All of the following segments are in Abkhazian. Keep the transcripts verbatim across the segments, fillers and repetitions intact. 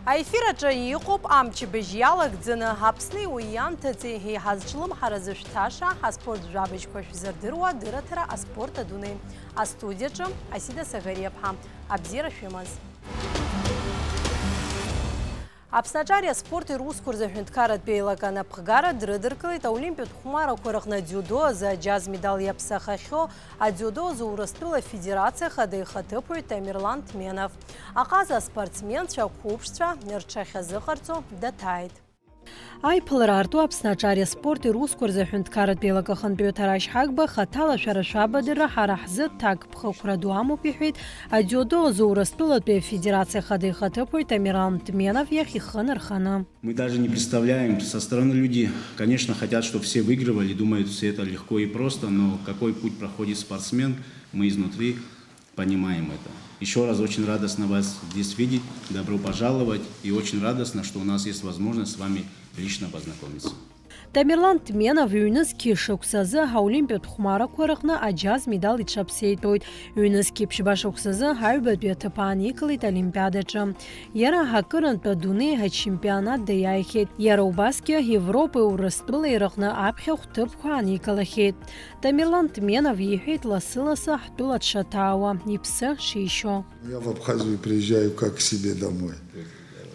Аефир аҿы иҟоуп амчыбжь иалагӡаны Аԥсни уи ианҭыҵи еиҳа зҿлымҳара зышәҭаша аспорт жәабжьқәа шәзырдыруа адырраҭара Аспорт адунеи. Астудиаҿы Асида Сагариаԥҳа. Абзиара шәымаз. Аԥсны аҿари аспорти русқәа рзы аҳәынҭқарратә еилакы анапхгара дрыдыркылеит Олимпиатә хәмарақәа рыҟны дзиудо азы аџьаз медал иаԥсахахьоу адзиудо азы Урыстәыла Афедерациа Ахада ихаҭыԥуаҩ Тамерлан Тменов. Аҟаза аспортсменцәа ақәыԥшцәа рҽахьазыҟарҵо даҭааит. Аиԥылара арту Аԥсны аҿари аспорти русқәа рзы аҳәынҭқарратә еилакы ахантәаҩы Ҭарашь Ҳагба хаҭала шәара шәабадырра ҳара ҳзы ҭакԥхықәра ду амоуп, иҳәеит адзиудо азы Урыстәылатәи Афедерациа Ахада ихаҭыԥуаҩ Тамерлан Тменов иахь ихы нарханы. Мы даже не представляем, со стороны люди, конечно, хотят, чтобы все выигрывали, думают, все это легко и просто, но какой путь проходит спортсмен, мы изнутри понимаем это. Еще раз очень радостно вас здесь видеть, добро пожаловать, и очень радостно, что у нас есть возможность с вами лично познакомиться. Тамерлан Тменов ҩнызқьи шықәсазы аолимпиатә хәмарақәа рыҟны аџьаз медал иҽаԥсеитәуеит. Ҩнызқьи ԥшьба шықәсазы аҩбатәи аҭыԥ ааникылеит Олимпиадаҿы. Иара акырынтә адунеи ачемпионат даиааихьеит. Иара убасгьы Европеи Урыстәылеи рыҟны аԥхьахә ҭыԥқәа ааникылахьеит. Тамерлан Тменов иҳәеит, лассы-лассы ҳтәыла дшаҭаауа, иԥсы шишьо. Я в Абхазию приезжаю как к себе домой,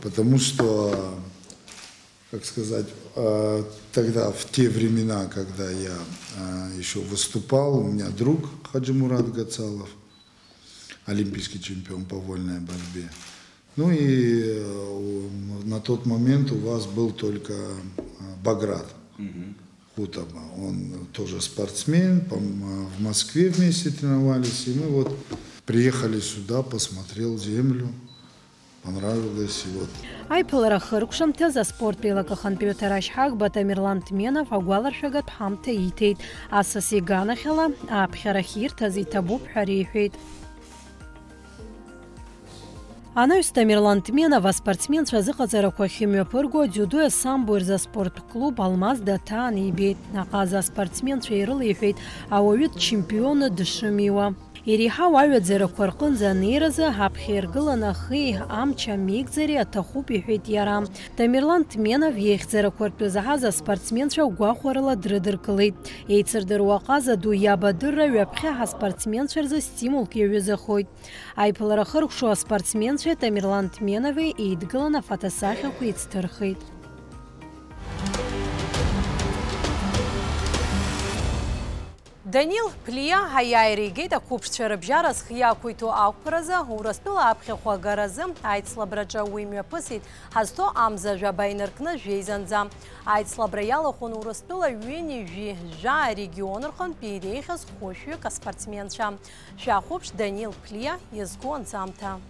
потому что, как сказать, а, тогда, в те времена, когда я, а, ещё выступал, у меня друг Хаджимурат Гацалов, олимпийский чемпион по вольной борьбе. Ну и, э, у, на тот момент у вас был только, э, Баграт Хутаба. Он тоже спортсмен, пом-, э, в Москве вместе тренировались. И мы вот приехали сюда, посмотрел землю, понравилось. И вот. Аиԥылара ахыркәшамҭаз аспорттә еилакы ахантәаҩы Ҭарашь Ҳагба Тамерлан Тменов агәаларшәагатә ҳамҭа иҭеит. Асас иганахьала аԥхьара ахьирҭаз иҭабуп ҳәа реиҳәеит. Анаҩс Тамерлан Тменов аспортсменцәа азыҟаҵарақәа ахьымҩаԥырго адзиудои асамбои рзы аспорттә клуб Алмаз даҭаан ибеит. Аҟаза аспортсменцәа ирылеиҳәеит ауаҩытә чемпионы дшымиуа. Иреиҳау аҩаӡарақәа рҟынӡа анеиразы аԥхьа иргыланы ахи амчи амеигӡареи аҭахуп, иҳәеит иара. Тамерлан Тменов иеихьӡарақәа ртәы заҳаз аспортсменцәа гәахәарыла дрыдыркылеит. Еицырдыруа аҟаза ду иаб адырра ҩаԥхьа ҳаспортсменцәа рзы стимулк иаҩызахоит. Аиԥылара ахыркәшоу аспортсменцәеи Тамерлан Тменови еидгыланы афотосахьақәа еицҭырхит. Данил Плиа аиааира игеит ақәыԥшцәа рыбжьара зхы иақәиҭу ақәԥаразы Урыстәыла аԥхьахә агаразы аицлабраҿы. Уи мҩаԥысит ҳазҭо амза жәаба инаркны жәеизанӡа. Аицлабра иалахәын Урыстәыла ҩынҩажәи жәаа арегион рҟынтә иреиӷьыз хәышәҩык аспортсменцәа. Шәахәаԥш Данил Плиа иазку анҵамҭа.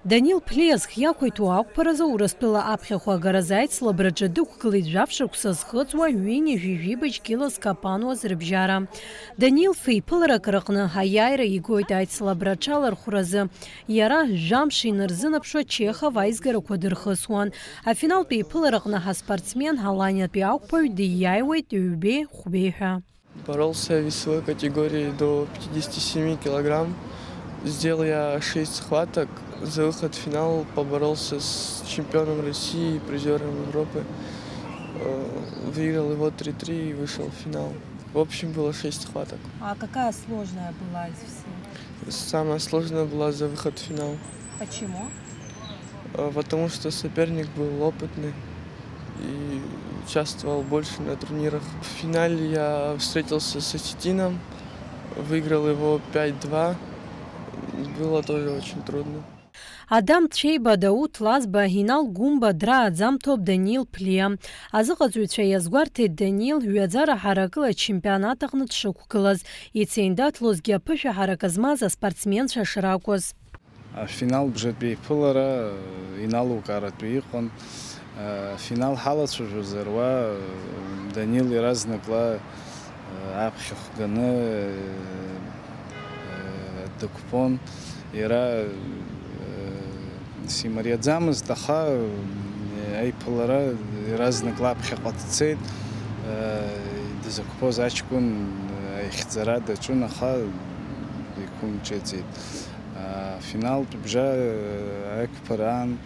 Данил Плиа зхы иақәиҭу ақәԥаразы Урыстәыла аԥхьахә агаразы аицлабраҿы дықәгылеит жәаф шықәса зхыҵуа ҩынҩажәи жәибжь кьыла зкапануаз рыбжьара. Данил феиԥыларак рыҟны аиааира игоит аицлабра аҽалархәразы. Иара жәамш инарзынаԥшуа Чехов аизгарақәа дырхысуан. Афиналтә еиԥылараҟны ҳаспортсмен аланиатәи ақәԥаҩ диааиуеит ҩбеи хәбеи ҳәа. Боролся в весовой категории до пятидесяти семи килограмм. Сделал я шесть схваток. За выход в финал поборолся с чемпионом России и призёром Европы. Э, выиграл его три три и вышел в финал. В общем, было шесть схваток. А какая сложная была из всех? Самая сложная была за выход в финал. Почему? Э, потому что соперник был опытный и участвовал больше на турнирах. В финале я встретился с осетином, выиграл его пять два. Было тоже очень трудно. Адам Цәеиба, Дауҭ Лазба, Инал Гәымба драаӡамҭоуп Данил Плиа. Азыҟаҵаҩцәа иазгәарҭеит, Данил ҩаӡара ҳаракыла ачемпионат аҟны дшықәгылаз, ицеиндаҭлозгьы аԥышәа ҳаракы змаз аспортсменцәа шракәыз. Афинал бжатәи еиԥылара иналукааратәы иҟан. Афинал ҳалацәажәозар, уа Данил иаразнакла аԥхьахә ганы дықәԥон. Иара симариаӡамызт, аха аиԥылара иаразнакла аԥхьаҟа дцеит. Дызықәԥоз аҷкәын аихьӡара даҿын, аха иқәымҿыӡит. Афиналтә бжа аиқәԥараан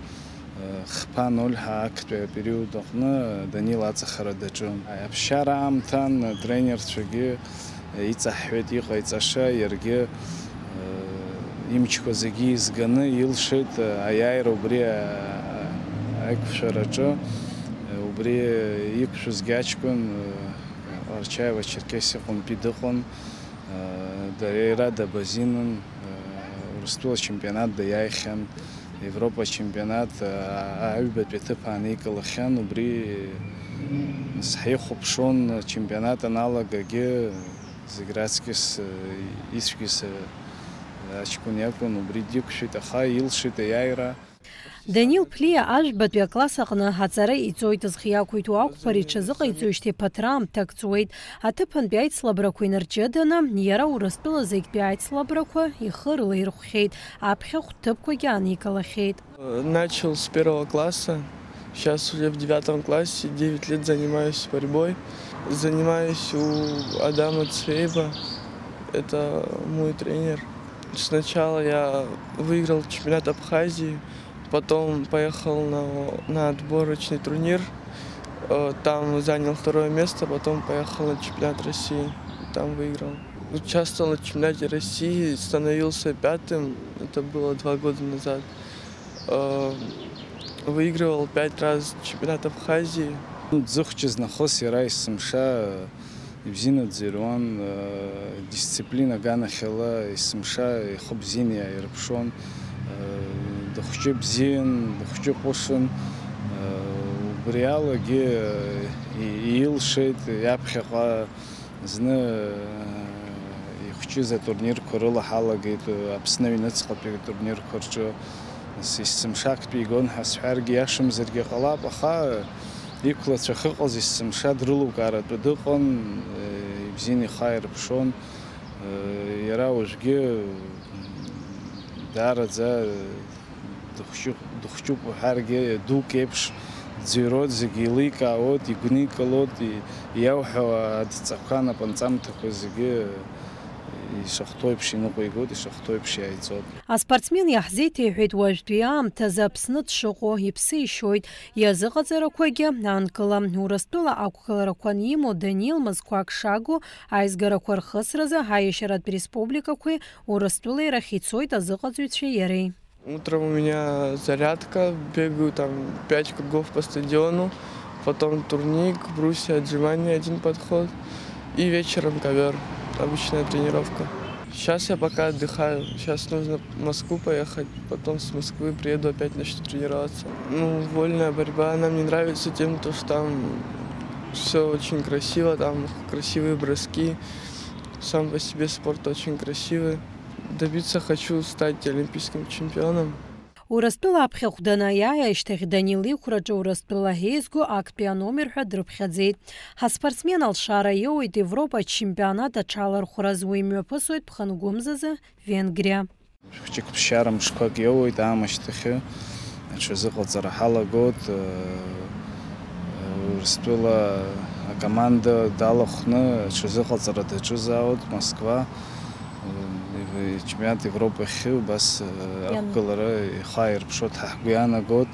Хԥа ноль ҳәа актәи апериод аҟны Данил аҵахара даҿын. Аԥсшьара аамҭан атренерцәагьы иҵаҳҳәеит иҟаиҵаша, иаргьы имчқәа зегьы изганы илшеит аиааира убри аиқәшәараҿы. Убри иқәшәозгьы аҷкәын Ҟарчаево-Черкесиа аҟынтәи дыҟан. Иара дабазинын, Урыстәыла ачемпионат даиааихьан, Европа ачемпионат, а-, аҩбатәи аҭыԥ ааникылахьан, убри нас ҳихәаԥшуан, ачемпионат аналагагьы зегь раҵкьыс, ицәгьаз аҷкәын иакәын, убри диқәшәеит, аха илшеит аиааира. Данил Ԥлиа ажәбатәи акласс аҟны аҵара иҵоит, зхы иақәиҭу ақәԥара иҽазыҟаиҵоижьҭеи ԥыҭраамҭак ҵуеит. Аҭыԥантәи аицлабрақәа инарҷыданы, иара Урыстәыла зегьтәи аицлабрақәа ихы рылаирхәхьеит, аԥхьахә ҭыԥқәагьы ааникылахьеит. Начал с первого класса, сейчас уже в девятом классе, девять лет занимаюсь борьбой. Занимаюсь у Адама Цвейба, это мой тренер. Сначала я выиграл чемпионат Абхазии, потом поехал на, на отборочный турнир, э, там занял второе место, потом поехал на чемпионат России, там выиграл. Участвовал на чемпионате России, становился пятым, это было два года назад. Э, выигрывал пять раз чемпионат Абхазии. Дзыхәҷыз нахыс иара есымша ибзианы дӡырҩуан, дисциплина аганахьала есымша ихы бзианы иааирԥшуан, дыхәҷы бзиан, дыхәҷы ҟәышын, убри алагьы иилшеит иаԥхьаҟа зны ихәҷыз атурнирқәа рыла ҳалагеит, Аԥсны аҩныҵҟатәи атурнирқәа рҿы. Нас есымша актәи игон ҳәа сҳәаргьы иашамзаргьы ҟалап, аха иқәлацәа ахьыҟаз есымша дрылукааратәы дыҟан, ибзианы ихы ааирԥшуан. Иара уажәгьы даараӡа дыхәҷы-, дыхәҷуп уҳәаргьы, дук еиԥш дӡырҩуеит, зегьы еиликаауеит, игәникылоит, и-, иауҳәауа адҵақәа, анапынҵамҭақәа зегьы ишахәҭоу еиԥш иныҟәигоит, ишахәҭоу еиԥш иааиҵоит. Аспортсмен иаҳзеиҭеиҳәеит уажәтәи аамҭазы Аԥсны дшыҟоу, иԥсы ишьоит, иазыҟаҵарақәагьы анкыла. Урыстәыла ақәгыларақәа анимоу Данил мызқәак шагу аизгарақәа рхысразы аиашьаратә республикақәеи Урыстәылеи рахь ицоит азыҟаҵаҩцәеи иареи. Утром у меня зарядка, бегаю там пять кругов по стадиону, потом турник, брусья, отжимания, один подход и вечером ковер, обычная тренировка. Сейчас я пока отдыхаю, сейчас нужно в Москву поехать, потом с Москвы приеду опять начну тренироваться. Ну, вольная борьба, она мне нравится тем, то, что там все очень красиво, там красивые броски, сам по себе спорт очень красивый. Добиться хочу стать олимпийским чемпионом. Урыстәыла аԥхьахә данаиааи ашьҭахь Данил иқәраҿы Урыстәыла еизго актәи аномер ҳәа дрыԥхьаӡеит. Ҳаспортсмен алшара иоуеит Европа ачемпионат аҽалархәраз, уи мҩаԥысуеит ԥхынгәымзазы Венгриа. Хәыҷык ԥсшьара мшқәак иоуеит аамышьҭахьы, аҽазыҟаҵара ҳалагоит, Урыстәыла акоманда далахәны аҽазыҟаҵара даҿызаауеит Москва. Ичемпионат Европа ахьы убас, э, Иан- ақәгылара ихы ааирԥшуеит ҳәа ҳгәы иаанагоит.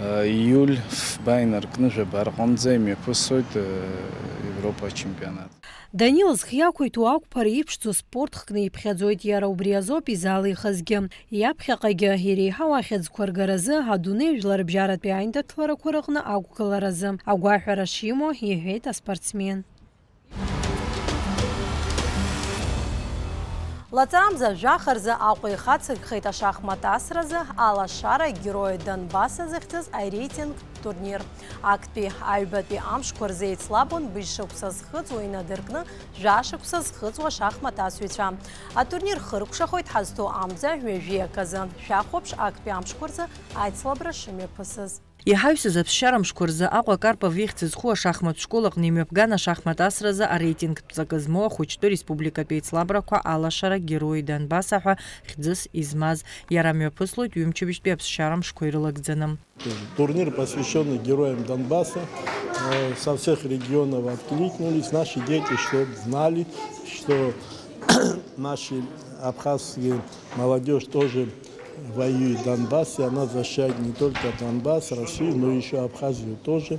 Э, ииуль фба инаркны жәаба рҟынӡа имҩаԥысуеит, э, Европа ачемпионат. Данил зхы иақәиҭу ақәԥара иԥшӡоу спорт хкны иԥхьаӡоит, иара убри азоуп изалихызгьы. Иаԥхьаҟагьы иреиҳау ахьӡқәа ргаразы адунеи жәларбжьаратәи аиндаҭларақәа рыҟны ақәгыларазы агәаҳәара шимоу иҳәеит аспортсмен. Лаҵарамза жәаха рзы Аҟәа ихацыркхеит ашахмат асразы алашара Герой Донбасса захьӡыз ареитингтә турнир. Актәи аҩбатәи амшқәа рзы еицлабон быжьшықәса зхыҵуа инадыркны жәашықәса зхыҵуа ашахмат асҩцәа. Атурнир хыркәшахоит ҳазҭоу амза ҩажәи аказы. Шәахәаԥш актәи амшқәа рзы аицлабра шымҩаԥысыз. Иҳаҩсыз аԥсшьара мшқәа рзы Аҟәа Карпов ихьӡ зху ашахмат школ аҟны имҩаԥган ашахмат асразы ареитингтә ҵакы змоу ахәыҷтәы республикатә еицлабрақәа алашара Герои Донбасса ҳәа хьӡыс измаз. Иара мҩаԥыслоит ҩымчыбжьтәи аԥсшьара мшқәа ирылагӡаны. Турнир, посвящённый героям Донбасса. Э, со всех регионов откликнулись наши дети, чтоб знали, что наши абхазские молодёжь тоже Воюет Донбасс, и она защищает не только Донбасс, Россию, но еще Абхазию тоже.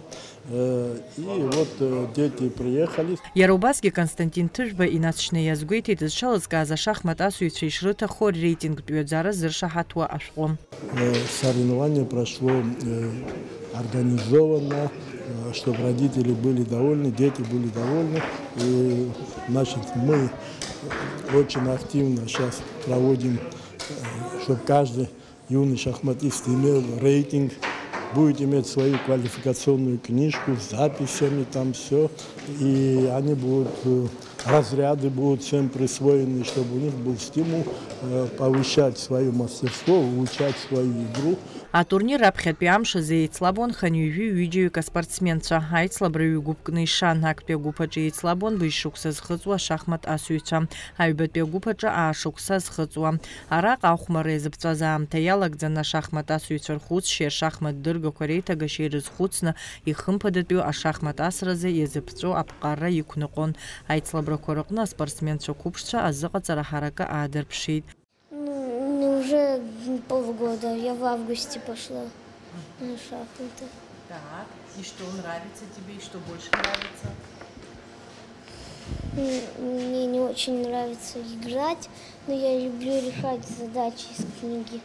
Э, И вот э, дети приехали. Иара убасгьы Константин Ҭыжәба инаҵшьны иазгәеиҭеит зҽалызкааз ашахмат асыҩцәа ишрыҭаху реитингтә ҩаӡара зыршаҳаҭуа ашәҟәы. Э, Соревнование прошло э, организованно, чтобы родители были довольны, дети были довольны. И, значит, мы очень активно сейчас проводим, чтобы каждый юный шахматист имел рейтинг, будет иметь свою квалификационную книжку с записями, там все. И они будут, э, разряды будут всем присвоены, чтобы у них был стимул э, повышать свое мастерство, улучшать свою игру. Атурнир раԥхьатәи амш азы еицлабуан хынҩажәи ҩыџьаҩык аспортсменцәа. Аицлабра ҩ-гәыԥкны ишан, актәи агәыԥ аҿы еицлабуан быжь шықәса зхыҵуа ашахмат асыҩцәа, аҩбатәи агәыԥ аҿы аа шықәса зхыҵуа. Араҟа ахәмарра иазыԥҵәаз аамҭа иалагӡаны ашахмат асыҩцәа рхәыцшьеи ашахмат дыргақәа реиҭагашьеи рызхәыцны, ихымԥадатәиу ашахмат асразы иазыԥҵәоу аԥҟарра иқәныҟәон. Аицлабрақәа рыҟны аспортсменцәа қәыԥшцәа азыҟаҵара ҳаракы аадырԥшит. Ну, уже полгода. Я в августе пошла на шахматы. Так, и что нравится тебе, и что больше нравится? М, Мне не очень нравится играть, но я люблю решать задачи из книги.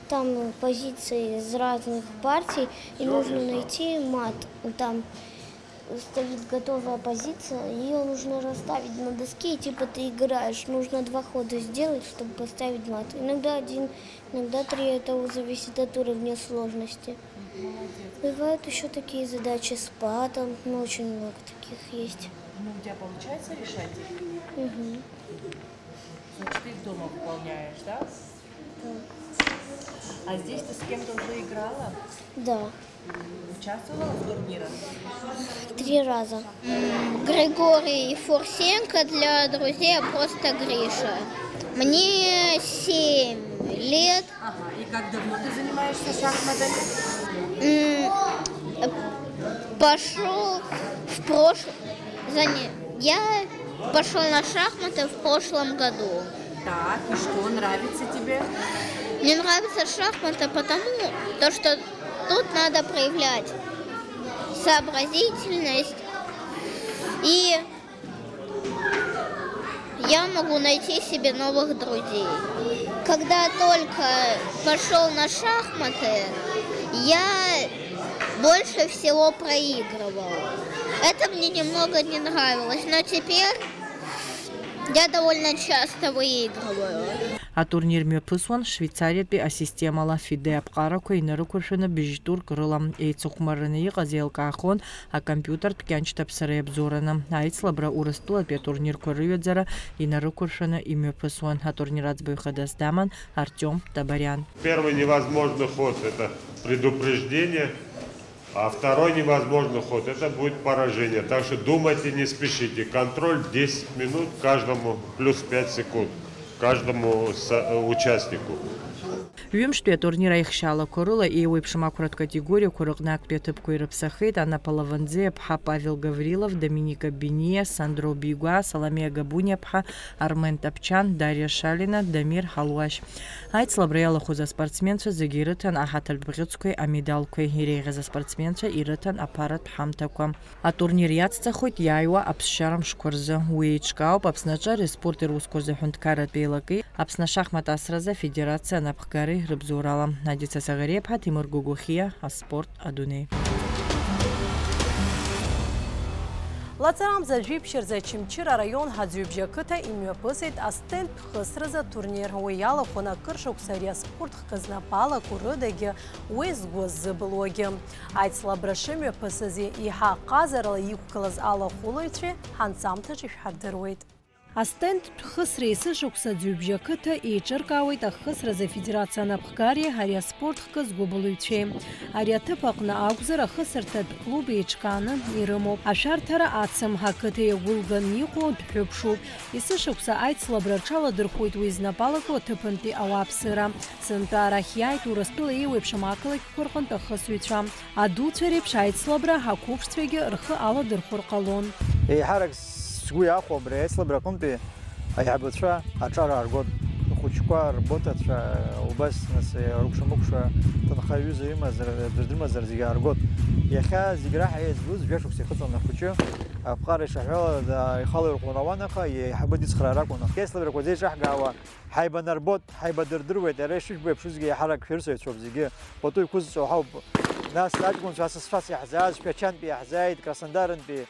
Там э, позиции из разных партий, и нужно найти мат. Там стоит готовая позиция, ее нужно расставить на доске, и типа ты играешь. Нужно два хода сделать, чтобы поставить мат. Иногда один, иногда три, это уже зависит от уровня сложности. Бывают еще такие задачи с патом, ну очень много таких есть. Ну, у тебя получается решать? Мгм. Значит, ты их дома выполняешь, да? А здесь ты с кем-то уже играла? Да, Участвовала в турнирах? три раза. Григорий Фурсенко, для друзей просто Гриша. Мне семь лет. Ага, и как давно ты занимаешься шахматами? М, Пошел в прошлом... Я пошел на шахматы в прошлом году. Так, и что нравится тебе? Мне нравятся шахматы, потому то, что тут надо проявлять сообразительность, и я могу найти себе новых друзей. Когда только пошел на шахматы, я больше всего проигрывал. Это мне немного не нравилось, но теперь я довольно часто выигрываю. Атурнир мҩаԥысуан Швеицариатәи асистемала, фиде аԥҟарақәа инарықәыршәаны быжьтәырк рыла. Еицыхәмарраны иҟаз еилкаахон акомпиутертә кьанҷҭаԥсара иабзоураны. Аицлабра Урыстәылатәи атурнирқәа рыҩаӡара инарықәыршәаны имҩаԥысуан. Атурнир аӡбаҩ хадас даман Артиом Табариан. Первый невозможный ход — это предупреждение, а второй невозможный ход — это будет поражение. Так что думайте, не спешите. Контроль десять минут каждому, плюс пять секунд каждому со- участнику. Ҩымштәи атурнир аихшьаалақәа рыла еиуеиԥшым ақәратә категориақәа рыҟны актәи аҭыԥқәа ирыԥсахеит Анна Полованӡе-иԥҳа, Павел Гаврилов, Доминика Биниа, Сандро Бигәаа, Саломеа Габуниа-ԥҳа, Армен Тапчан, Дариа Шалина, Дамир Ҳалуашь. Аицлабра иалахәыз аспортсменцәа зегьы ирыҭан аҳаҭыртә бӷьыцқәеи амедалқәеи. Иреиӷьыз аспортсменцәа ирыҭан аԥаратә ҳамҭақәа. Атурнир иацҵахоит иааиуа аԥсшьара мшқәа рзы. Уи еиҿкаауп Аԥсны аҿы ари аспорти русқәа рзы аҳәынҭқарратә еилакеи, Аԥсны ашахмат асразы афедерациа анапхгареи рыбзоурала. Надица Саӷариаԥҳа, Ҭемыр Гогохиа, аспорт адунеи. Лаҵарамза жәиԥшь рзы Очамчыра араион Ҳаӡҩыбжьа ақыҭа имҩаԥысит астендтә хысразы атурнир. Уи иалахәын акыр шықәса ари аспорт хкы знапы алаку рыдагьы уи згәы ззыбылуагьы. Аицлабра шымҩаԥысыз еиҳа ҟазарала иқәгылаз алахәылаҩцәеи ҳанҵамҭаҿы ишәҳардыруеит. Астендтә хысра есышықәса Аӡҩыбжьа ақыҭа еиҿыркаауеит ахысразы афедерациа анапхгареи ари аспорт хкы згәыбылҩцәеи. Ари аҭыԥ аҟны акәзар, ахысырҭатә клуб еиҿкааны ирымоуп. Ашәарҭара ацым, ақыҭа иагәылган иҟоу дҳәыԥшуп. Есышықәса аицлабра рҽаладырхәуеит уи знапы алаку аҭыԥантәи ауааԥсыра. Сынтәа арахь иааит Урыстәыла еиуеиԥшым ақалақьқәа рҟынтә ахысҩцәа. Адуцәа реиԥш аицлабра ақәыԥшцәагьы рхы аладырхәыр ҟалон. Еиҳарак сгәы иахәо абри аицлабра аҟынтәи аиҳабацәа аҿар ааргон. Ахәыҷқәа рботацәа убас, нас, рыкәша-мыкәша ҭынха аҩыза имазар, дырдырмазар зегьы ааргоит. Иахьа зегь раҳа еизгоз жәа-шықәса ихыҵуан ахәыҷы. Аԥҟара ишаҳәала, да, ихала ирӷәӷәаны ауан, аха еиҳабы дицхраар акәын. Аицлабрақәа зеиҿаҳгаауа ҳаибанарбоит, ҳаибадырдыруеит, иара ишыжәбо еиԥш, усгьы еиҳарак шәырсаҩцәоуп зегьы. Пату иқәызҵо ҳауп. Нас аҷкәынцәа асасцәас иаҳзааз, Шәачантәи иаҳзааит, Краснодарынтәи,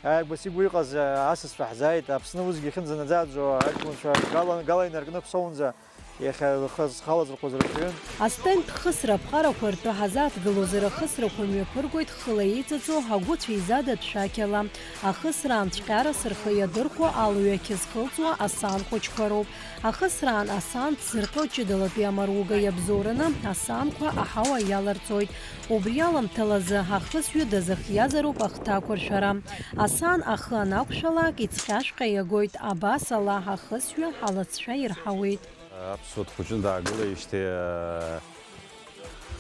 Агәас игәы иҟаз асасцәа ҳзааит, Аԥсны усгьы ихьынӡанаӡааӡо аҷкәынцәа гала, гала инаркны Ԥсоунӡа иахьа зхы-, зхала зырхәыз рацәаҩын. Астенд хысра аԥҟарақәа ртәы ҳазааҭгылозар, ахысрақәа мҩаԥыргоит хыла еиҵаҵо, агәыцә еизадатә шәақьала. Ахысраан цәҟьарас рхы иадырхәо алҩақь зхылҵуа асаан хәыҷқәа роуп. Ахысраан асаан ҭзырҟьо ҷыдалатәи амаруга иабзоураны асаанқәа аҳауа иаларҵоит. Убри аламҭалазы ахысҩы дазыхиазароуп ахҭақәыршәара. Асаан ахы анақәшәалак, ицҟьашәҟьа иагоит, абас ала ахысҩы алыҵшәа ирҳауеит. Аԥсуа дхәыҷны даагылеижьҭеи,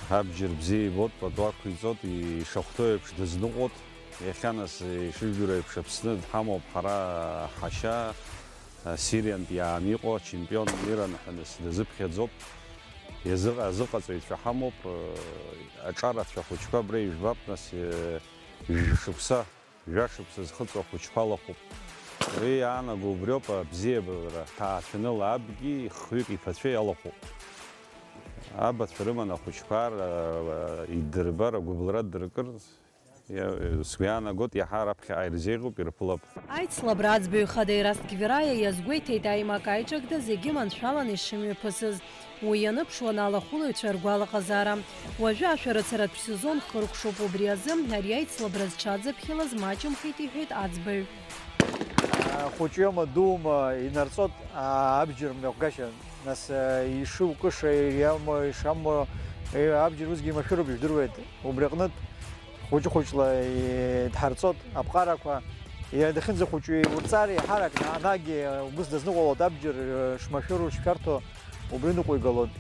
абџьар бзиа ибоит, пату ақәиҵоит, ишахәҭоу еиԥш дызныҟәоит. Иахьа нас, ишыжәдыруа еиԥш, Аԥсны дҳамоуп ҳара ҳашьа, Сириантә иааны иҟоу ачемпион мира ҳәа нас дазыԥхьаӡоуп. Иазыҟ-, азыҟаҵаҩцәа ҳамоуп, аҿарацәа ахәыҷқәа абра ижәбап, нас, жәшықәса, жәашықәса зхыҵуа ахәыҷқәа алахәуп. Уи иаанаго убриоуп абзиабара, ҭаацәаныла абгьы хҩык иԥацәеи алахәуп. Абацәа рыман ахәыҷқәа ар-, иддырбар, агәыбылра ддыркыр, иа-, сгәы иаанагоит, иаҳа раԥхьаҟа ирзеиӷьуп, ирԥылап. Аицлабра аӡбаҩ хада Ераст Гвираиа иазгәеиҭеит аимак аиҿагда зегьы маншәаланы ишымҩаԥысыз. Уи ианыԥшуан алахәылаҩцәа ргәалаҟазаара. Уажәы ашәарыцаратә сезон хыркәшоуп, убри азы ари аицлабра зҽаӡаԥхьалаз маҷымхеит, иҳәеит аӡбаҩ. Хәыҷы иоума, дуума, инарҵоит, аа, абџьар мҩаҟәгашьа. Нас, аа, ишукыша, иамоу, ишамоу, е, абџьар усгьы еимашәыроуп, ижәдыруеит. Убри аҟнытә хәыҷы-хәыҷла, е, дҳарҵоит аԥҟарақәа. Е, дахьынӡахәыҷу иурҵар, еиҳарак на-, анагьы убыс дазныҟәалоит, абџьар, е, шмашәыру, шшәарҭоу. Убри ныҟәигалоит.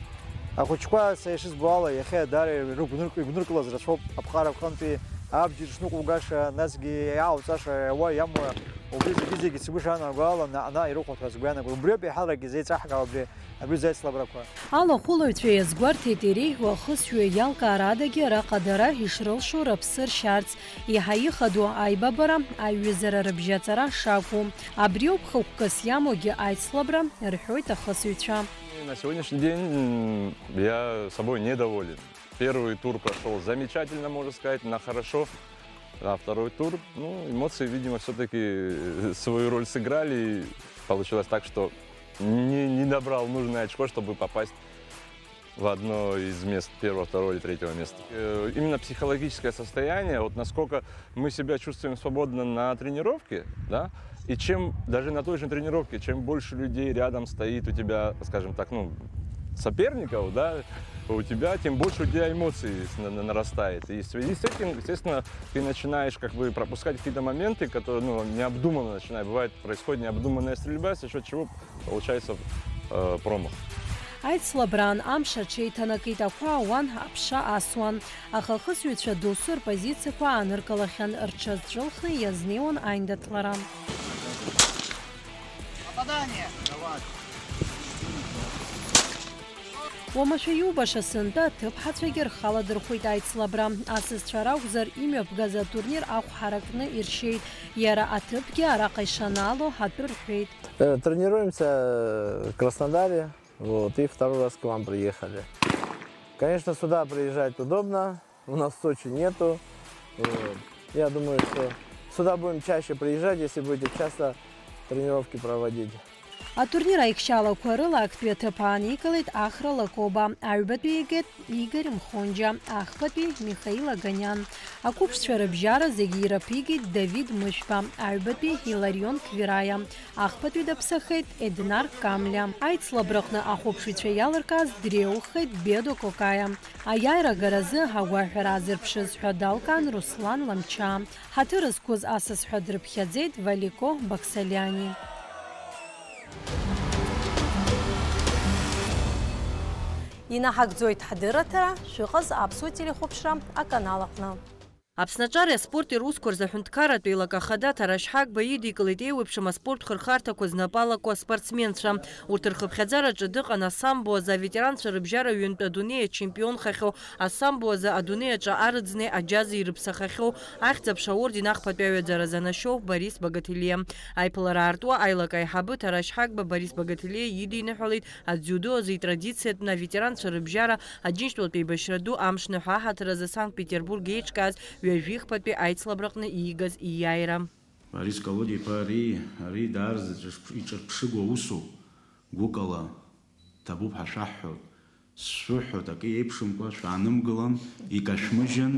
Ахәыҷқәа, са ишызбо ала, иахьа даара ирыгәнырк-, игәныркылаз рацәоуп аԥҟарақәантәи абџьар шныҟәугаша, насгьы иаауҵаша, иауа, иамуа, убри зегьы-зегьы сгәы шаанагоу ала, наҟ-наҟ ирыхәоит ҳәа сгәы иаанагоит. Убриоуп еиҳарак изеиҵаҳгауа абри, абри заицлабрақәа. Алахәылаҩцәа иазгәарҭеит, иреиӷьу ахысҩы иалкаарадагьы араҟа дара ишрылшо рыԥсы ршьарц, еиҳа ихадоу аибабара, аиҩызара рыбжьаҵара шакәу. Абриоуп хықәкыс иамоугьы аицлабра, рҳәоит ахысыҩцәа. На сегодняшний день, м, я собой недоволен. Первый тур прошёл замечательно, можно сказать, на хорошо. А второй тур, ну, эмоции, видимо, всё-таки, э, свою роль сыграли. И получилось так, что не, не набрал нужное очко, чтобы попасть в одно из мест первого, второго или третьего места. Э, именно психологическое состояние, вот насколько мы себя чувствуем свободно на тренировке, да, и чем, даже на той же тренировке, чем больше людей рядом стоит у тебя, скажем так, ну, соперников, да, у тебя, тем больше у тебя эмоций с-, на-, на-, нарастает. И в связи с этим, естественно, ты начинаешь как бы пропускать какие-то моменты, которые, ну, необдуманно начинают. Бывает, происходит необдуманная стрельба, за счёт чего получается, э, промах. Аицлабраан амш аҽеиҭанакит, ақәа ауан, аԥша асуан. Аха ахысҩцәа досу рпозициақәа ааныркылахьан, рҽазҿылхны иазнеиуан аиндаҭлара. Уамашәа иубаша сынтәа аҭыԥҳацәагьы рхаладырхәит аицлабра. Асасцәа ракәзар, имҩаԥгаз атурнир ахә ҳаракны иршьеит. Иара аҭыԥгьы араҟа ишанаало ҳатәы рҳәеит. Э, тренируемся в Краснодаре, вот, и второй раз к вам приехали. Конечно, сюда приезжать удобно, у нас в Сочи нету. Вот. Я думаю, что сюда будем чаще приезжать, если будете часто тренировки проводить. Атурнир аихшьалақәа рыла актәи аҭыԥ ааникылеит Ахра Лакоба, аҩбатәи игеит Игорь Мхонџьа, ахԥатәи Михаил Аганиан. Ақәыԥшцәа рыбжьара зегьы ираԥигеит Давид Мышәба, аҩбатәи Иларион Квираиа, ахԥатәи даԥсахеит Еднар Камлиа. Аицлабраҟны ахәаԥшыҩцәа иалыркааз дреиуахеит Бедо Кокаиа. Аиааира агаразы агәаҳәара аазырԥшыз ҳәа далкаан Руслан Ламчаа. Ҳаҭыр зқәыз асасцәа дрыԥхьаӡеит Валико Баксалиани. Инаҳагӡоит ҳдырраҭара, шәыҟаз Аԥсуа телехәаԥшра аканал аҟны. Аԥсны аҿареи аспорти русқәа рзы аҳәынҭқарратә еилак ахада Ҭарашь Ҳагба идикылеит еиуеиԥшым аспорт хырхарҭақәа знапы алаку аспортсменцәа. Урҭ рхыԥхьаӡараҿы дыҟан асамбо азы аветеранцәа рыбжьара ҩынтә адунеи ачемпионхахьоу, асамбо азы адунеи аҿы арыӡнеи аџьази ирыԥсахахьоу, ахьӡ-аԥша аорден ахԥатәи аҩаӡара занашьоу Борис Багателиа. Аиԥылара аартуа аилак аиҳабы Ҭарашь Ҳагба Борис Багателиа идиныҳәалеит адзиудо азы итрадициатәны аветеранцәа рыбжьара Аџьынџьтәылатә еибашьра ду амшныҳәа аҳаҭыр азы Санкт-Петербург еиҿкааз ҩажәихԥатәи аицлабраҟны иигаз ииааира. Борис Колодиа-иԥа, ари, ари даараӡа иҿырԥ-, иҿырԥшыгоу усуп, гәыкала, ҭабуп ҳәа шәаҳҳәоит, сшәыҳәоит, акы еиԥшымкәа шәаанымгылан, икашәмыжьын,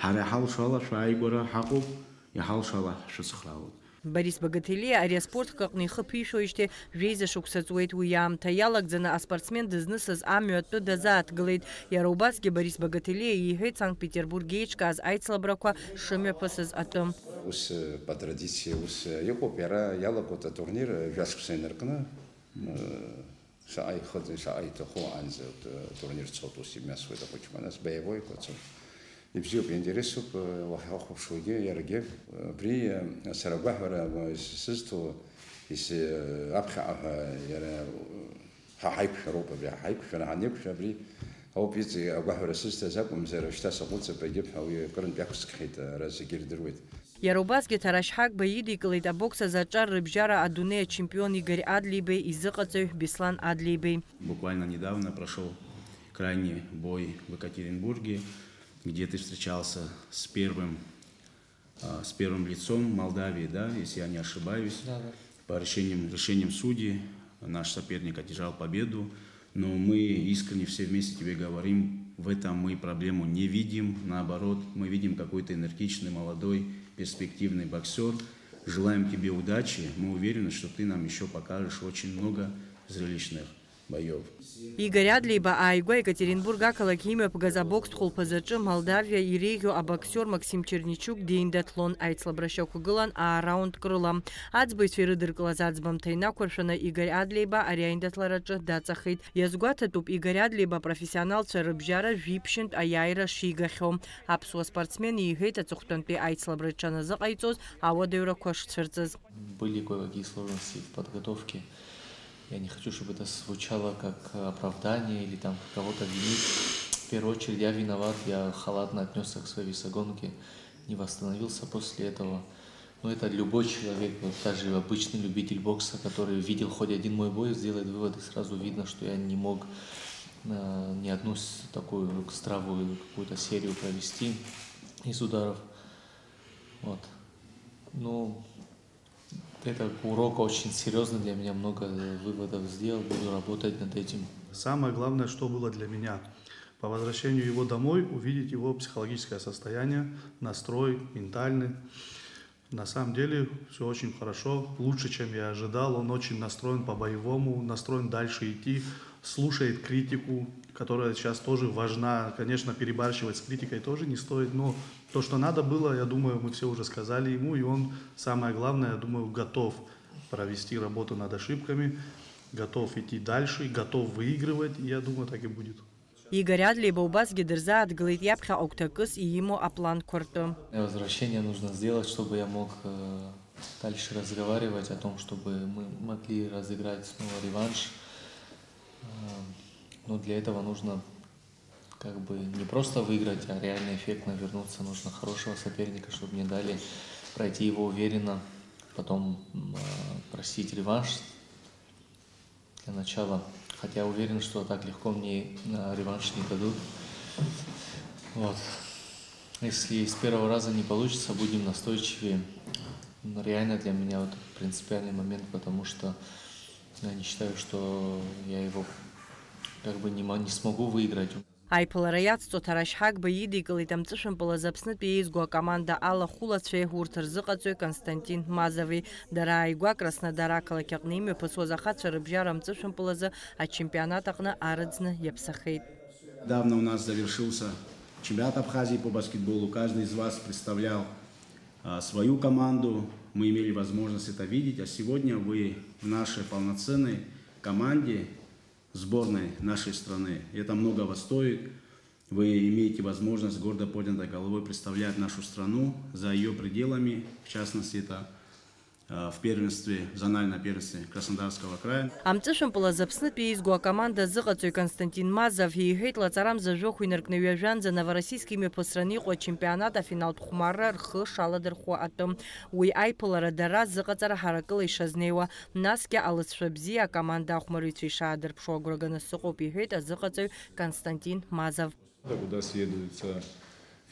ҳара иҳалшо ала шәааигәара ҳаҟоуп, иҳалшо ала ҳшәыцхраауеит. Борис Багателиа ари аспорт хкы аҟны ихы ԥишәоижьҭеи жәеиза шықәса ҵуеит. Уи аамҭа иалагӡаны аспортсмен дызнысыз амҩа атәы дазааҭгылеит. Иара убасгьы Борис Багателиа иҳәеит Санкт-Петербург еиҿкааз аицлабрақәа шымҩаԥысыз атәы. Ус, э, по традиции ус, э, иҟоуп, иара иалагоит атурнир, э, жәашықәса инаркны, э, Шаҟа ихыҵ-, шаҟа иҭаху анӡа, э, турнир цоит, ус имҩасуеит ахәыҷқәа, нас боевойқәа цоит. Ибзиоуп, иинтересуп, э, уахьахәаԥшуагьы иаргьы. Абри, э, сара агәаҳәара, э, сызҭо, ис-, э, аԥхьаҟа ҳәа иара, э, ҳа ҳаиқәшәароуп абри, ҳа ҳаиқәшәара, ҳанеиқәшәа абри ауп иҵегь агәаҳәара сызҭаз акәымзар, шьҭа саҟәыҵып, егьып ҳәа уи акырынтә иақәскхьеит, ара зегьы ирдыруеит. Иара убасгьы Ҭарашь Ҳагба идикылеит абокс азы аҿар рыбжьара адунеи ачемпион Игорь Адлеибеи изыҟаҵаҩ Беслан Адлеибеи. Буквально недавно прошёл крайний бой в Екатеринбурге, где ты встречался с первым, а, с первым лицом Молдавии, да, если я не ошибаюсь. Да, да. По решениям, решениям судей наш соперник одержал победу. Но мы искренне все вместе тебе говорим, в этом мы проблему не видим. Наоборот, мы видим, какой ты энергичный, молодой, перспективный боксёр. Желаем тебе удачи. Мы уверены, что ты нам ещё покажешь очень много зрелищных боёв. Игорь Адлеиба ааигәа Екатеринбург ақалақь имҩаԥгаз абокстә хәылԥазаҿы Молдавиа иреиӷьу абоксиор Максим Черничук деиндаҭлон. Аицлабра шьақәгылан аа-раундк рыла. Аӡбаҩцәа ирыдыркылаз аӡбамҭа инақәыршәаны Игорь Адлеиба ари аиндаҭлараҿы даҵахеит. Иазгәаҭатәуп Игорь Адлеиба апрофессионалцәа рыбжьара жәиԥшьынтә аиааира шигахьоу. Аԥсуа спортсмен иҳәеит аҵыхәтәантәи аицлабра иҽаназыҟаиҵоз ауадаҩрақәа шцәырҵыз. Были кое-какие сложности в подготовке. Я не хочу, чтобы это звучало как оправдание или там кого-то винить. В первую очередь я виноват, я халатно отнёсся к своей весогонке, не восстановился после этого. Но это любой человек, вот даже обычный любитель бокса, который видел хоть один мой бой, сделает вывод, и сразу видно, что я не мог, э, ни одну с-, такую здравую какую-то серию провести из ударов. Вот. Ну, это урок очень серьёзный для меня, много выводов сделал, буду работать над этим. Самое главное, что было для меня, по возвращению его домой, увидеть его психологическое состояние, настрой, ментальный. На самом деле, всё очень хорошо, лучше, чем я ожидал. Он очень настроен по-боевому, настроен дальше идти, слушает критику, которая сейчас тоже важна. Конечно, перебарщивать с критикой тоже не стоит, но то, что надо было, я думаю, мы всё уже сказали ему, и он, самое главное, я думаю, готов провести работу над ошибками, готов идти дальше, готов выигрывать, и я думаю, так и будет. Игорь Адлеиба убасгьы дырзааҭгылеит иаԥхьаҟа гәҭакыс иимоу апланқәа ртәы. Возвращение нужно сделать, чтобы я мог, э, дальше разговаривать о том, чтобы мы могли разыграть снова реванш. Э, но для этого нужно как бы не просто выиграть, а реально эффектно вернуться. Нужно хорошего соперника, чтобы мне дали пройти его уверенно, потом, м, э, просить реванш. Для начала. Хотя уверен, что так легко мне, э, реванш не дадут. Вот. Если с первого раза не получится, будем настойчивее. Но реально для меня вот принципиальный момент, потому что я не считаю, что я его как бы не мо-, не смогу выиграть. Аиԥылара иацҵо Ҭарашь Ҳагба идикылеит амҵәышәымпыл азы Аԥснытәи еизго акоманда алахәылацәеи урҭ рзыҟаҵаҩ Константин Мазови. Дара ааигәа Краснодар ақалақь аҟны имҩаԥысуаз ахацәа рыбжьара амҵәышәымпыл азы ачемпионат аҟны арыӡны иаԥсахеит. Недавно у нас завершился чемпионат Абхазии по баскетболу. Каждый из вас представлял, а, свою команду. Мы имели возможность это видеть. А сегодня вы в нашей полноценной команде, сборной нашей страны. Это многого стоит. Вы имеете возможность с гордо поднятой головой представлять нашу страну за её пределами, в частности, это, э, в первенстве, в зональном первенстве Краснодарского края. Амҵәышәымпыл азы Аԥснытәи еизго акоманда азыҟаҵаҩ Константин Мазов иҳәеит, лаҵарамза жәохә инаркны ҩажәанӡа Новороссийск имҩаԥысраны иҟоу ачемпионат афиналтә хәмарра рхы шаладырхәуа атәы. Уи аиԥылара дара зыҟаҵара ҳаракыла ишазнеиуа, насгьы алыҵшәа бзиа акоманда ахәмарыҩцәа ишаадырԥшуа агәра ганы сыҟоуп, иҳәеит азыҟаҵаҩ Константин Мазов. Куда съедутся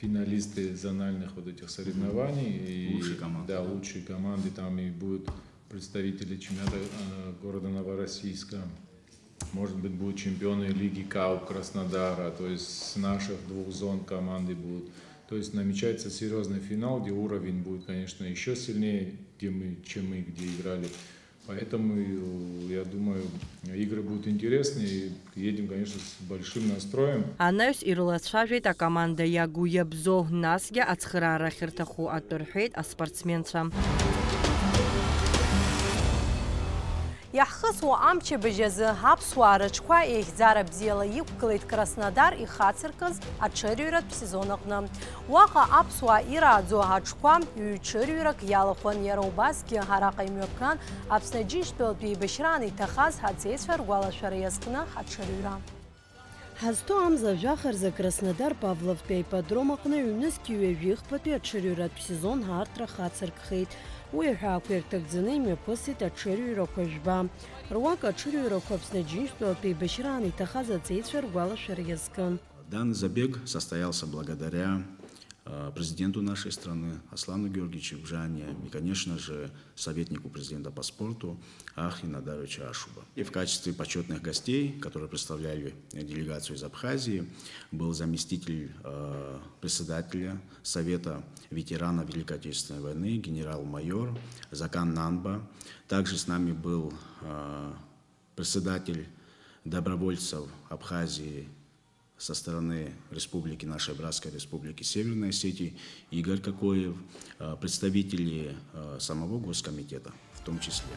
финалисты зональных вот этих соревнований. И, лучшие команды, да, да, лучшие команды, там и будут представители чемпионата, э, города Новороссийска. Может быть, будут чемпионы Лиги Кауп Краснодара, то есть с наших двух зон команды будут. То есть намечается серьёзный финал, где уровень будет, конечно, ещё сильнее, где мы, чем мы где играли. Поэтому, э, я думаю, игры будут интересные, и едем, конечно, с большим настроем. Анаҩс ирылацәажәеит акоманда иагу иабзоу, насгьы ацхыраара ахьырҭаху атәы рҳәеит аспортсменцәа. Иаҳхысуа амчыбжь азы аԥсуаа рыҽқәа еихьӡара бзиала иқәгылеит Краснодар ихацыркыз аҽырҩратә сезон аҟны. Уаҟа аԥсуаа ирааӡо аҽқәа ҩ-ҽырҩрак иалахәын, иара убасгьы араҟа имҩаԥган Аԥсны Аџьынџьтәылатә еибашьраан иҭахаз аҵеицәа ргәалашәара иазкны аҽырҩра. Ҳазҭоу амза жәаха рзы Краснодар Павловтәи аипподром аҟны ҩнызқь ҩажәи хԥатәи аҽырҩратә сезон аартра хацыркхеит. Уи аҳәаақәа ирҭагӡаны имҩаԥысит аҽырҩрақәа жәба. Руак аҽырҩрақәа Аԥсны Аџьынџьтәылатә еибашьраан иҭахаз аҵеицәа ргәалашәара иазкын. Данный забег состоялся благодаря, э, президенту нашей страны Аслану Георгиевичу Гжане и, конечно же, советнику президента по спорту Ахри Надаровичу Ашуба. И в качестве почётных гостей, которые представляли делегацию из Абхазии, был заместитель, э, председателя Совета ветеранов Великой Отечественной войны, генерал-майор Закан Нанба. Также с нами был, э, председатель добровольцев Абхазии со стороны республики, нашей братской республики Северной Осетии, Игорь Кокоев, э, представители, э, самого Госкомитета в том числе.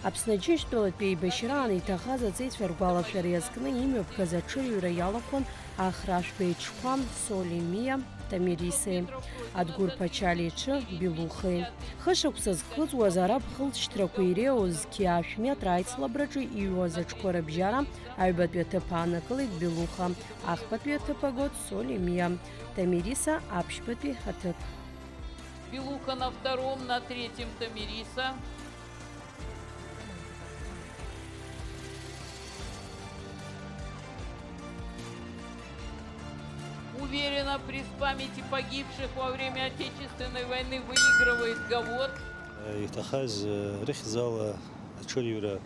Аԥсны Аџьынџьтәылатәи еибашьраан иҭахаз аҵеицәа ргәалашәара иазкны имҩаԥгаз аҽырҩра иалахәын Ахра Ашәба иҽқәа Соли Миа, Тамирисеи, Адгәыр Ԥачалиа иҽы Билухеи. Хышықәса зхыҵуаз араб хылҵшьҭрақәа иреиуаз зқьи аашә метр аицлабраҿы иҩуаз аҽқәа рыбжьара аҩбатәи аҭыԥ аанакылеит Билуха, ахԥатәи аҭыԥ агоит Соли Миа, Тамириса аԥшьбатәи аҭыԥ. Билуха на втором, на третьем Тамириса. Уверенно, при памяти погибших во время Отечественной войны выигрывает Гавот. Иҭахаз, э, рыхьӡала аҽырҩра,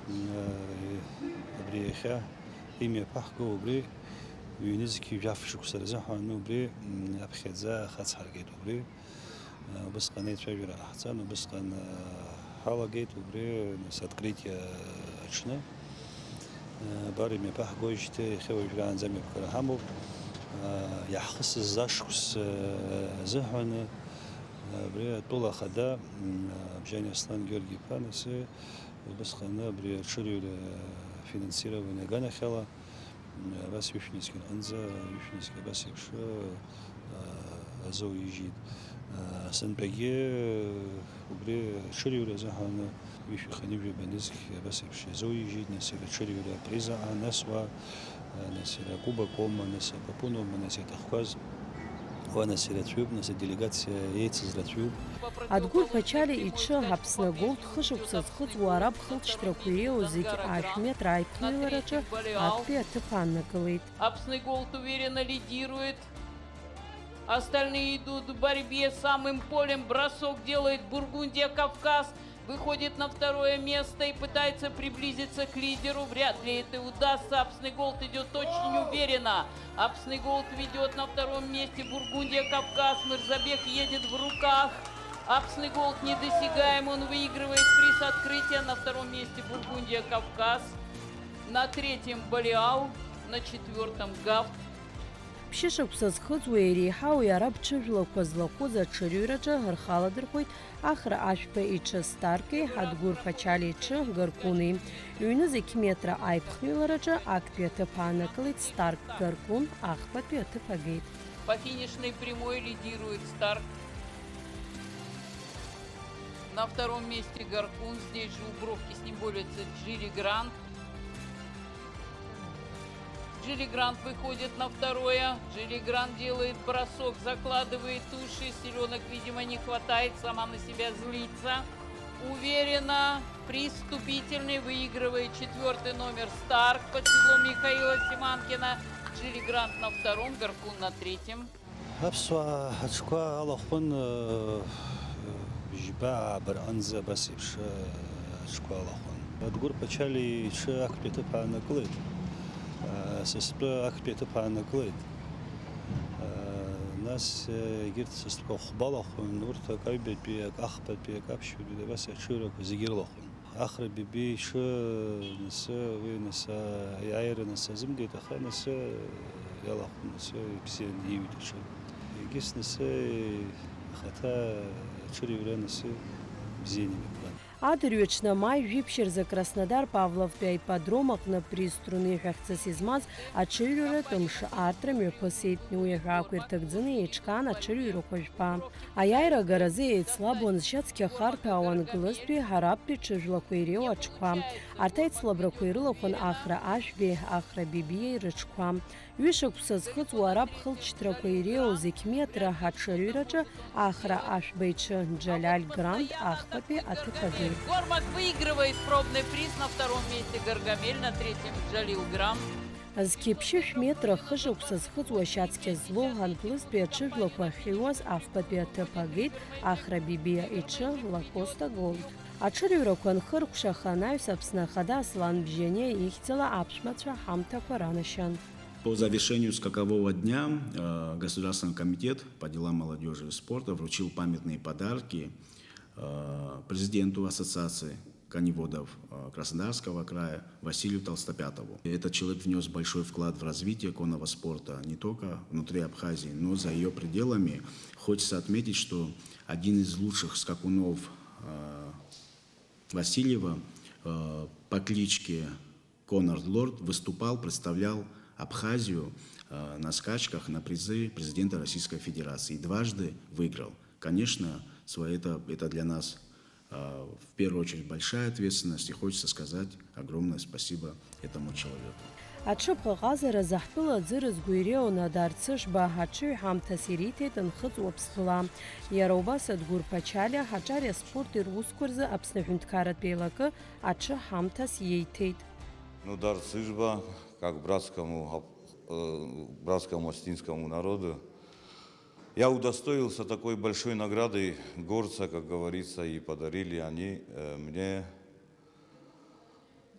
э, абри иахьа имҩаԥаҳго убри, ҩнызқь жәаф шықәса рзыҳәан убри, м, аԥхьаӡа ахацҳаргеит убри. Убысҟан аицәажәара ҟаҳҵан, убысҟан, э, ҳалагеит убри, нас, открытие аҽны. Э, абар имҩаԥаҳгоижьҭеи иахьа уажәраанӡа амҩаԥгара ҳамоуп. Э, иаҳхысыз ашықәс, э, азыҳәаны, э, абри атәыла ахада, м, Абжьани Аслан Георги-иԥа, нас, э, убысҟан абри аҽырҩра финансирование аганахьала, Абас ҩышәнызқь рҟынӡа, ҩышәнызқь абас еиԥш, а, азоуижьит. А, сынтәагьы убри аҽырҩра азыҳәан ҩышәи хынҩажәи нызқь абас еиԥш иазоуижьит, нас иара аҽырҩра априз аан, нас уа, а, нас иара акубок аума, нас апапун аума, нас иаҭахқәаз. Уа нас ирацәаҩуп, нас аделегациа еицыз рацәаҩуп. Адгәыр Ԥачалиа иҽы Аԥсны агәылтә хышықәса зхыҵуа араб хылҵшьҭрақәа иреиуоу зегь ашә метр аиԥылараҿы актәи аҭыԥ ааннакылеит. Аԥсны агәылтә уверенно лидирует. Остальные идут в борьбе самым полем. Бросок делает Бургундия Кавказ. Выходит на второе место и пытается приблизиться к лидеру. Вряд ли это удастся. Аԥсны агәылтә идёт очень уверенно. Аԥсны агәылтә ведёт на втором месте Бургундия Кавказ. Мырзабек едет в руках. Аԥсны агәылтә недосягаем. Он выигрывает приз открытия. На втором месте Бургундия Кавказ. На третьем Балиал. На четвёртом Гафт. Ԥшьышықәса зхыҵуа иреиҳау иара ԥҽыжәлақәа злахәыз аҽырҩраҿы рхы аладырхәеит Ахра Ашәба иҽы Старки, Ҳадгәыр Ԥачалиа иҽы Гаркуни. Ҩнызқь метра аиԥхныҩлараҿы актәи аҭыԥ аанакылеит Старк, Гаркун ахԥатәи аҭыԥ агеит. По финишной прямой лидирует Старк. На втором месте Гаркун. Здесь же у бровки с ним борется Джили Грант. Джили Грант выходит на второе. Джили Грант делает бросок, закладывает уши. Силёнок, видимо, не хватает, сама на себя злится. Уверенно, приз вступительный, выигрывает четвёртый номер Старк под крылом Михаила Симанкина. Джили Грант на втором, Гаркун на третьем. Аԥсуаа аҽқәа алахәын, э, бжьба ааба рҟынӡа абас еиԥш, э, аҽқәа алахәын. Адгәыр Ԥачалиа иҽы актәи аҭыԥ аанакылеит, э, са стәы актәи аҭыԥ аанакылеит. Э, нас, э, егьырҭ са стәқәа хәба алахәын, урҭ акаҩбатәи, акы ахԥатәи, акы аԥшьбатәи, абас аҽыҩрақәа зегьы ирылахәын. Ахра Бибиа иҽы насы, уи насы аиааира насы азымгеит, аха насы иалахәын, насы ибзиан ииҩит аҽы. Егьыс насы ихаҭа аҽырҩра насы бзиан имҩаԥган. Адырҩаҽны амаи жәиԥшь рзы Краснодар Павловтәи аипподром аҟны приз труны иҳәахьҵас измаз аҽырҩратә мшы аартра мҩаԥысит. Уи аҳәаақәа ирҭагӡаны еиҿкаан аҽырҩрақәа жәпа. Аиааира агаразы еицлабуан зшьацқьа харҭәаауа Англызтәи Ҳараптәи ҽыжәлақәа иреиуоу аҽқәа. Арҭ аицлабрақәа ирылахәын Ахра Ашәбеи Ахра Бибиеи рыҽқәа. Ҩышықәса зхыҵуа араб хылҵшьҭрақәа иреиуоу зқь метра аҽырҩраҿы Ахра Ашәба иҽы Џьалиал Грант ахԥатәи аҭыԥ агеит. Гормак выигрывает пробный приз, на втором месте Гаргамель, на третьем Джалил Грант. Зқьи ԥшьышә метра хышықәса зхыҵуа ашьацқьа злоу англызтәи аҽыжәлақәа ахьыҩуаз афбатәи аҭыԥ агеит Ахра Бибиа иҽы Лакоста Голд. Аҽырҩрақәа анхыркәшаха анаҩс Аԥсны Ахада Аслан Бжьаниа ихьӡала аԥшәмацәа ҳамҭақәа ранашьан. По завершению скакового дня, э, Государственный комитет по делам молодёжи и спорта вручил памятные подарки, э, президенту Ассоциации коневодов, э, Краснодарского края Василию Толстопятову. Этот человек внёс большой вклад в развитие конного спорта не только внутри Абхазии, но и за её пределами. Хочется отметить, что один из лучших скакунов, э, Васильева, э, по кличке Конрад Лорд выступал, представлял Абхазию, э, на скачках на призы президента Российской Федерации. И дважды выиграл. Конечно, сво-, это, это для нас, э, в первую очередь большая ответственность, и хочется сказать огромное спасибо этому человеку. Аҽыбӷаҟазаразы ҳтәыла аӡы рызго иреиуан Адар Цышба, аҽыҩ ҳамҭас ириҭеит Нхыҵ Уаԥстәыла. Иара убас Адгәыр Ԥачалиа аҿар аспорти русқәа рзы Аԥсны аҳәынҭқарратә еилакы аҽы ҳамҭас иеиҭеит. Ну, Дар Цыжба, как братскому, э, братскому осетинскому народу, я удостоился такой большой награды горца, как говорится, и подарили они, э, мне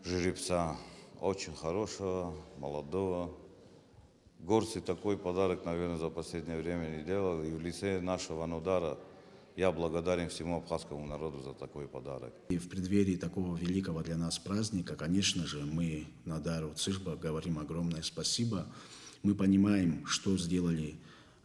жеребца очень хорошего, молодого. Горцы такой подарок, наверное, за последнее время не делал. И в лице нашего Нудара я благодарен всему абхазскому народу за такой подарок. И в преддверии такого великого для нас праздника, конечно же, мы Надару Цышба говорим огромное спасибо. Мы понимаем, что сделали,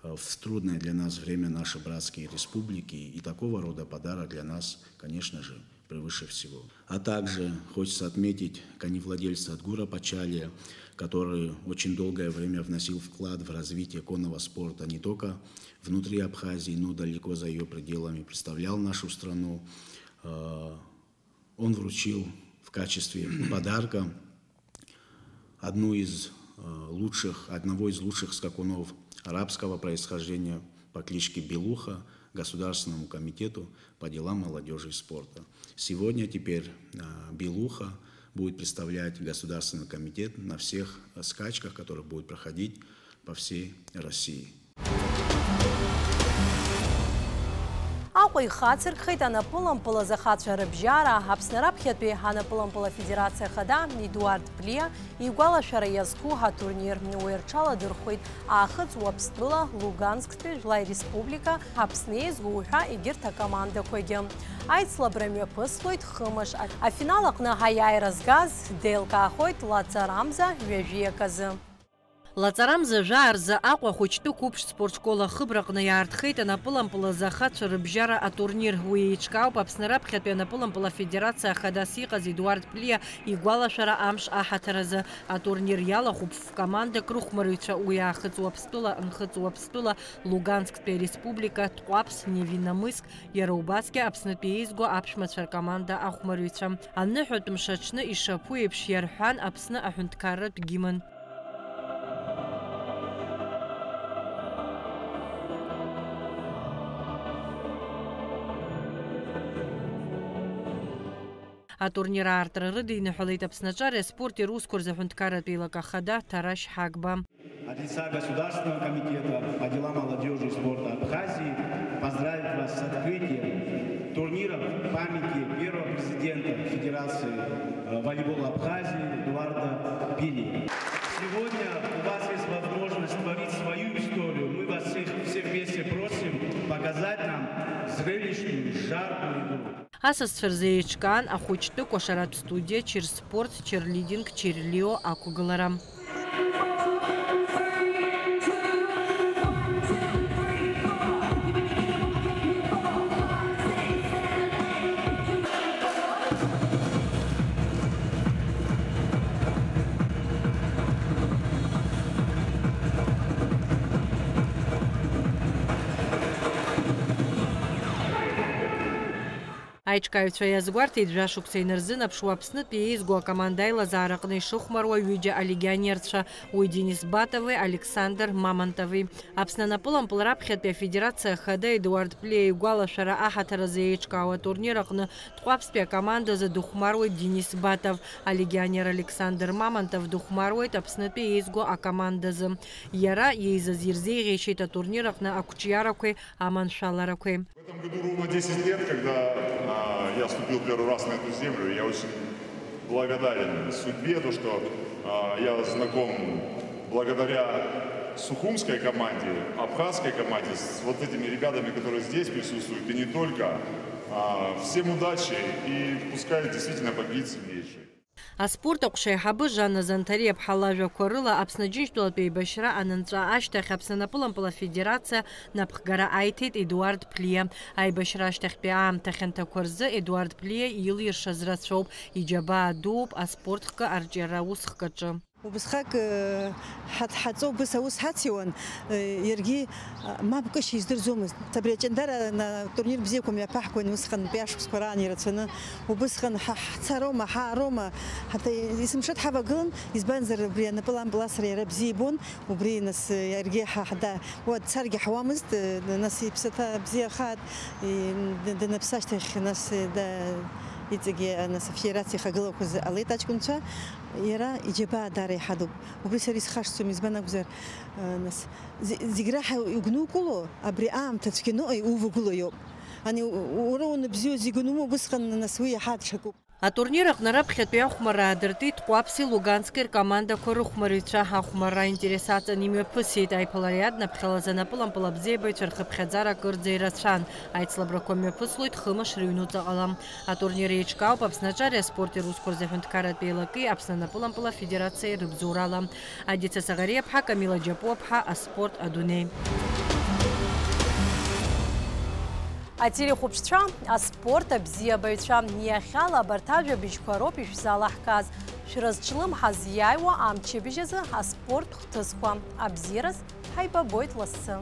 э, в трудное для нас время наши братские республики, и такого рода подарок для нас, конечно же, превыше всего. А также хочется отметить коневладельца Адгура Пачалия, который очень долгое время вносил вклад в развитие конного спорта не только внутри Абхазии, но далеко за её пределами, представлял нашу страну. Э, он вручил в качестве подарка одну из, э, лучших, одного из лучших скакунов арабского происхождения по кличке Белуха Государственному комитету по делам молодёжи и спорта. Сегодня теперь, э, Белуха будет представлять Государственный комитет на всех, э, скачках, которые будут проходить по всей России. Аҟәа ихацыркхеит анапылампыл азы ахацәа рыбжьара. Аԥсны раԥхьатәи анапылампыл афедерациа ахада Едуард Плиа игәалашәара иазку атурнир. Уи рҽаладырхәеит Аахыҵ Уаԥстәыла, Лугансктәи Жәлаи Республика, Аԥсны еизгоу ҳәа егьырҭ акомандақәагьы. Аицлабра мҩаԥыслоит хымш. Афинал аҟны аиааира згаз деилкаахоит Лаҵарамза ҩажәиак азы. Лаҵарамза жәаа рзы Аҟәа ахәыҷтәы қәыԥш спортшкол ахыбраҟны иаартхеит анапылампыл азы ахацәа рыбжьара атурнир. Уи еиҿкаауп Аԥсны раԥхьатәи анапылампыл афедерациа ахадас иҟаз Едуард Плиа игәалашәара амш аҳаҭыр азы. Атурнир иалахәуп ф-командак рыхәмарыҩцәа, уи аахыҵ Уаԥстәыла, нхыҵ Уаԥстәыла, Лугансктәи ареспублика, Тҟәаԥс, Невинномысск, иара убасгьы Аԥснытәи еизго аԥшәмацәа ркоманда ахәмарыҩцәа. Аныҳәатә мшаҽны ишаԥу еиԥш иарҳәан Аԥсны аҳәынҭқарратә гимн. Атурнир аартра рыдиныҳәалеит Аԥсны аҿареи аспорти русқәа рзы аҳәынҭқарратә еилак ахада Ҭарашь Ҳагба. От лица Государственного комитета по делам молодежи и спорта Абхазии поздравить вас с открытием турнира в памяти первого президента Федерации, э, волейбола Абхазии Эдуарда Пили. Сегодня у вас есть возможность творить свою историю. Мы вас всех, все вместе просим показать нам зрелищную, жаркую игру. Асасцәа рзы еиҿкаан ахәыҷтәы кәашаратә студиа, чирспорт, чирлидинг, чирлио ақәгылара. Аиҿкааҩцәа иазгәарҭеит, жәашықәса инарзынаԥшуа Аԥснытәи еизго акоманда аилазаараҟны ишыхәмаруа ҩыџьа алегионерцәа, уи Денис Батови Александр Мамонтови. Аԥсны анапылампыл раԥхьатәи афедерациа ахада Едуард Плиа игәалашәара аҳаҭыр азы еиҿкаау атурнир аҟны Тҟәаԥстәи акомандазы дыхәмаруеит Денис Батов, алегионер Александр Мамонтов дыхәмаруеит Аԥснытәи еизго акомандазы. Иара иеизаз ирзеиӷьеишьеит атурнир аҟны ақәҿиарақәеи аманшәаларақәеи. В этом году ровно десять лет, когда, а, я ступил первый раз на эту землю. Я очень благодарен судьбе, то, что, а, я знаком благодаря сухумской команде, абхазской команде, с вот этими ребятами, которые здесь присутствуют, и не только. А, всем удачи, и пускай действительно победит сильнейший. Аспорт аҟәша аиҳабы Жанна Занҭариаԥҳа лажәақәа рыла, Аԥсны Џьынџьтәылатә еибашьра анынҵәа ашьҭахь Аԥсны Напылампыл Афедерациа напхгара аиҭеит Едуард Плиа. Аибашьра ашьҭахьтәи аамҭа хьанҭақәа рзы Едуард Плиа илиршаз рацәоуп, иџьабаа дууп аспорт хкы арҿиара аус хкаҿы. Убысҟак, э, ҳаҭ-, ҳаҵоу убыс аус ҳациуан, э, иаргьы, э, мап кышьа издырӡомызт. Абри аҷандара на-, турнир бзиақәа мҩаԥаҳгон усҟантәи ашықәсқәа раан ирацәаны. Убысҟан ҳа-, ҳцароума, ҳаароума, ҳаҭа-, есымша дҳавагылан, избанзар, убри анапылампыл асра иара бзиа ибон, убри, нас, э, иаргьы ҳа-, ҳда-, уа дцаргьы ҳауамызт, э, нас иԥсаҭа бзиахааит, и-, д-, даныԥсы ашьҭахь, нас, э, да-, иҵегьы, э, нас, афедерациа ихагылақәаз ҟалеит аҷкәынцәа, иара иџьабаа даара иҳадуп. Убри сара исхашҭӡом, избан акәзар, э, нас, зе-, зегь раҳа иугәнукыло, абри аамҭа цәгьаныҟа иувагыло иоуп. Ани у-, уара уныбзиоу зегь унумоу, убысҟан, нас, уи иаҳа даҽакуп. Атурнир аҟны раԥхьатәи ахәмарра аадыртит Тҟәаԥси Лугански ркомандақәа рыхәмарыҩцәа. Ахәмарра аинтерес аҵан имҩаԥысит. Аиԥылариа днаԥхьалаз анапылампыл абзиабаҩцәа рхыԥхьаӡара акырӡа ирацәан. Аицлабрақәа мҩаԥыслоит хымш рыҩнуҵаҟала. Атурнир еиҿкаауп Аԥсны аҿареи аспорти русқәа рзы аҳәынҭқарратә еилаки Аԥсны анапылампыл афедерациеи рыбзоурала. Адица Саӷариаԥҳа, Камила Џьапуаԥҳа, аспорт адунеи. Ателехәаԥшцәа, аспорт абзиабаҩцәа, иахьала абарҭ ажәабжьқәа роуп ишәзалаҳкааз. Шәрызҿлымҳаз иааиуа амчыбжь азы аспорт хҭысқәа. Абзиараз ҳаибабоит лассы.